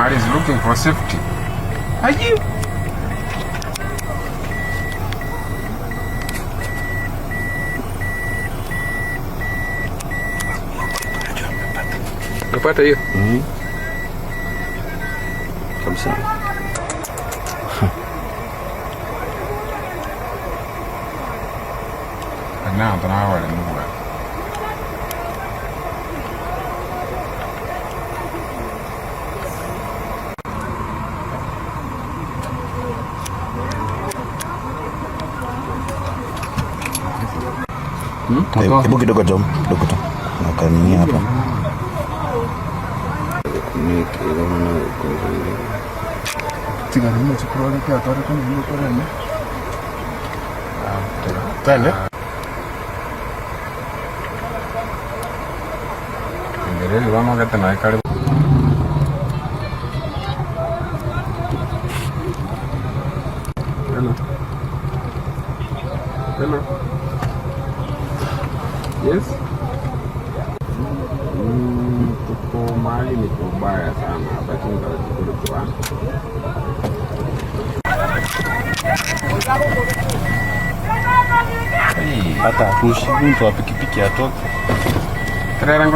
Omar is looking for safety. Are you? Umepata hiyo? Kabisa. Na, tunawale Mungu. Hebu kidogo Jom, kidogo tu. Nakanini hapa. Twende. Endelea vamos que te karibu. Hello. Hello. Yes. Tuko mahali ni kubaya sana hapa chini kwa. Hata atushi mtu wa pikipiki atoke. Trailer